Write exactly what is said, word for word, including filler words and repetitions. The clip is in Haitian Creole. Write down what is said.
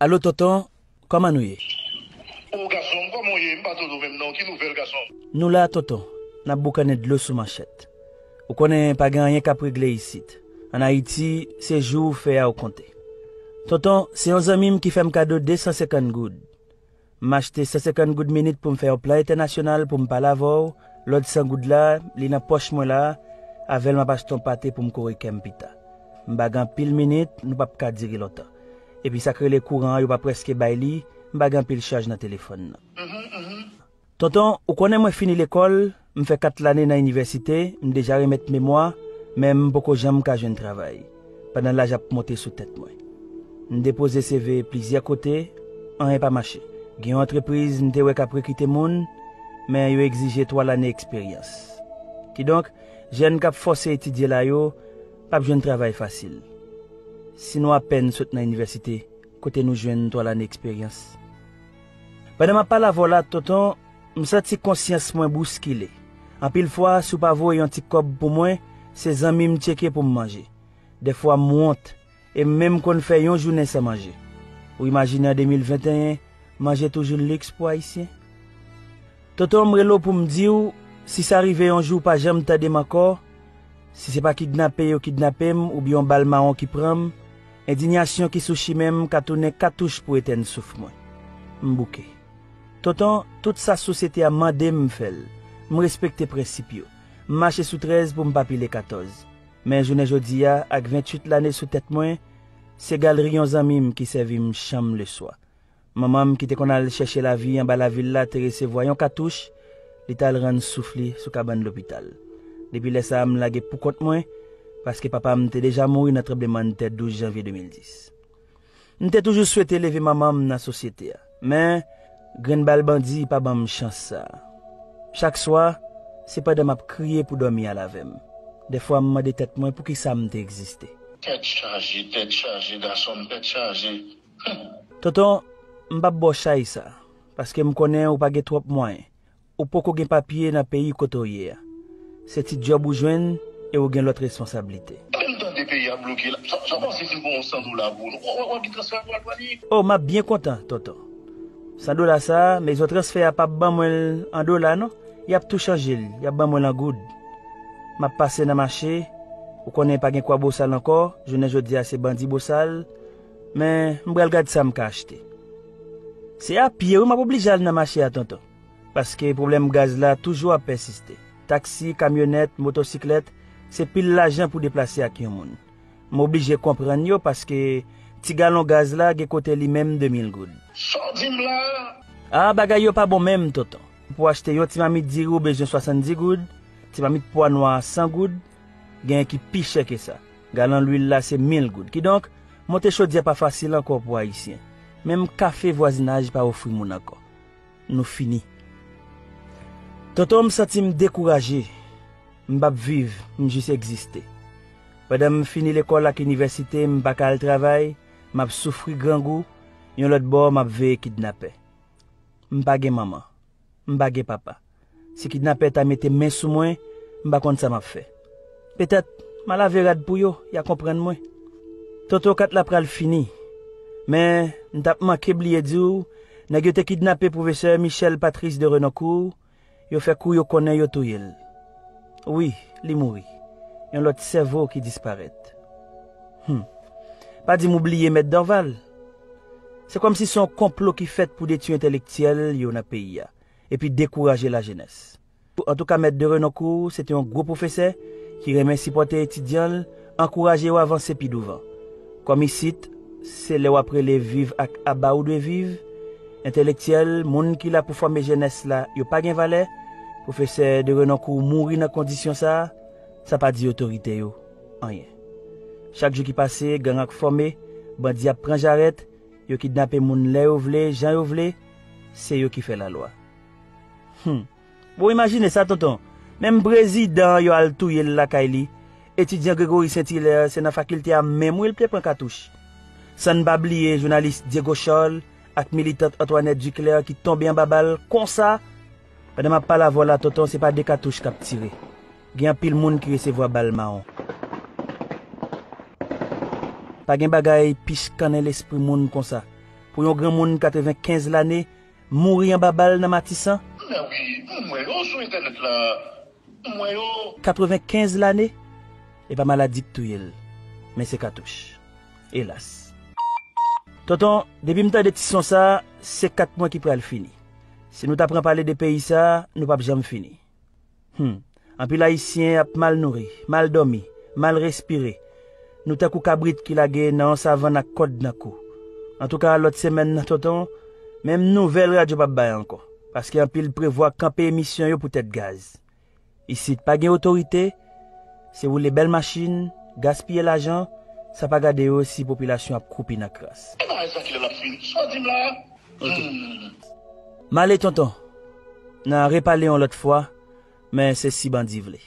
Alo, tonton, kòman nou ye? O, gason m, kòman w ye? M pa tande w menm non. Ki nouvèl, gason m? Nou la, tonton. N ap boukannen dlo sou manchèt. Ou konnen pa gen anyen k ap regle isit. Ann Ayiti, se jou ou fè a ou konte. Tonton, se yon zanmi m ki fè m kado de san senkant goud. M achte san senkant goud minit pou m fè yon plan entènasyonal pou m pale avè w, lòt san goud la, li nan pòch mwen la, avè l m ap achte yon pate pou m kore kè m pita. M pa gen anpil minit, nou p ap ka dire lontan. Epi sa k rele kouran an, yo pa prèske bay li, m pa gen anpil chaj nan telefòn nan. Tonton, ou konnen mwen fini lekòl, m fè kat lane nan inivèsite, m deja remèt memwa, men m poko janm ka jwenn travay, pandan laj ap monte sou tèt mwen. M depoze C V plizyè kote, anyen pa mache. Gen yon antrepriz m te wè k ap rekite moun, men yo egzije twa lane eksperyans. Kidonk, jèn k ap fòse etidye la yo p ap jwenn travay fasil. Si nou apèn sot nan inivèsite, kote nou jwenn twa lane eksperyans? Pandan m ap pale avè w la, tonton, m santi konsyans mwen bouskile. Anpil fwa, si w pa voye yon ti kòb pou mwen, se zanmi m tcheke pou m manje. Dèfwa, m wont, e m menm konn fè yon jounen san manje. Ou imajine an de mil venteyen, manje toujou liks pou Ayisyen? Tonton, m rele w pou m di w, si sa rive yon jou w pa janm tande m ankò, si se pa kidnape yo kidnape m oubyen yon bal mawon ki pran m, endiyasyon ki sou chimen m ka tounen katouch pou etèn souf mwen. M bouke. Tonton, tout sa sosyete a mande m, m fè l. M respekte prensip yo. M mache sou trèz pou m pa pile katòz. Men jounen jodi a, ak venntuit lane sou tèt mwen, se galri yon zanmi m ki sèvi m chanm leswa. Manman m ki te konn al chèche lavi anba lavil la te resevwa yon katouch, li t al rann souf li sou kabann lopital. Depi lè sa a, m lage poukont mwen, paske papa m te deja mouri nan tranblemanntè douz janvye de mil dis. M te toujou swete leve manman m nan sosyete a, men grenn bal bandi pa ban m chans sa a. Chak swa, se pandan m ap kriye pou dòmi al avè m. Dèfwa, m mande tèt mwen poukisa m te egziste. Tèt chaje, tèt chaje, gason m, tèt chaje. Tonton, m p ap ba w chay sa, paske m konnen ou pa gen twòp mwayen. Ou poko gen papye nan peyi kote w ye a. Se ti djòb ou jwenn e ou gen lòt responsablite. Menm tande peyi a bloke la. Sa, sa w panse si m pran yon san dola pou ou? W, w, w ap gen transfè pou al Gwadayip? O, m ap byen kontan, tonton. San dola sa a, mezon transfè a p ap ban mwen l an dola, non. Y ap tou chanje l, y ap ban mwen l an goud. M ap pase nan mache, ou konnen pa gen Kwa Bosal ankò, jounen jodi a se bandi Bosal, men m pral gad sa m ka achte. Se a pye, wi, m ap oblije al nan mache a, tonton. Paske pwoblèm gaz la toujou ap pèsiste. Taksi, kamyonèt, motosiklèt, se pil lajan pou deplase ak yon moun. M oblije konprann yo paske ti galon gaz la gen kote li menm de mil goud. Sa w di m la? A, bagay yo pa bon menm, tonton. Pou achte yon ti mamit diri ou bezwen swasanndis goud, ti mamit pwa nwa a san goud, genyen ki pi chè ke sa. Galon lwil la se mil goud. Kidonk, monte chodyè pa fasil ankò pou Ayisyen. Menm kafe vwazinaj pa ofri moun ankò. Nou fini. Tonton, m santi m dekouraje. M p ap viv, m jis egziste. Pandan m fini lekòl ak inivèsite, m pa ka al travay, m ap soufri grangou, yon lòt bò, m ap veye kidnapè. M pa gen manman. M pa gen papa. Si kidnapè ta mete men sou mwen, m pa konn sa m ap fè. Petèt, m a lave rad pou yo, y a konprann mwen. Tonton, kat la pral fini. Men, m t ap manke bliye di w, nèg yo te kidnape pwofesè Michel Patrice de Renoncourt, yo fè kou yo konnen yo touye l. Wi, li mouri. Yon lòt sèvo ki disparèt. Hum. Pa di m ou bliye Mèt Dorval. Se kòmsi se yon konplo ki fèt pou detwi entèlektyèl yo nan peyi a, epi dekouraje lajenès. Antouka, Mèt de Renoncourt, se te yon gwo pwofesè ki renmen sipòte etidyan l, ankouraje yo avanse pi douvan. Kòm isit, se lè w ap rele viv ak aba ou dwe viv, entèlektyèl, moun ki la pou fòme jenès la, yo pa gen valè, pwofesè de Renoncourt mouri nan kondisyon sa a, sa pa di otorite yo anyen. Chak jou ki pase, gang ap fòme, bandi ap pran jarèt, yo kidnape moun lè yo vle, jan yo vle, se yo ki fè lalwa. Hum. Bon, imajine sa, tonton. Menm prezidan an yo al touye l lakay li. Etidyan Gregory Saint-Hilaire, se nan fakilte a menm wi l te pran katouch. San n pa bliye jounalis Diego Charles ak militant Antoinette Duclair ki tonbe anba bal konsa. Pandan m ap pale avè w la, tonton, se pa de katouch k ap tire. Gen anpil moun ki resevwa bal mawon. Pa gen bagay pi chikannen lespri moun konsa. pou yon granmoun katrevenkenz lane mouri anba bal nan Matisan? Men wi, m wè yo sou entènèt la. M wè yo. Katrevenkenz lane? E pa maladi k touye l, men se katouch. Elas. Tonton, depi m tande ti son sa, se kat mwen ki pral fini. Si nou ta pran pale de peyi sa, nou p ap janm fini. Hmm. Anpil Ayisyen ap mal nouri, mal dòmi, mal respire. Nou tankou kabrit ki lage nan yon savann ak kòd nan kou. Antouka, lòt semèn nan, tonton, menm nouvèl radyo p ap bay ankò. Paske anpil prevwa kanpe emisyon yo poutèt gaz. Isit pa gen otorite, se woule bèl machin, gaspiye lajan, san pa gade yo si popilasyon ap kwoupi nan kras. E bagay sa kilè l ap fini? Sa w di m la? Ok. Hmm. M ale, tonton. N a repale yon lòt fwa, men se si Bandi vle.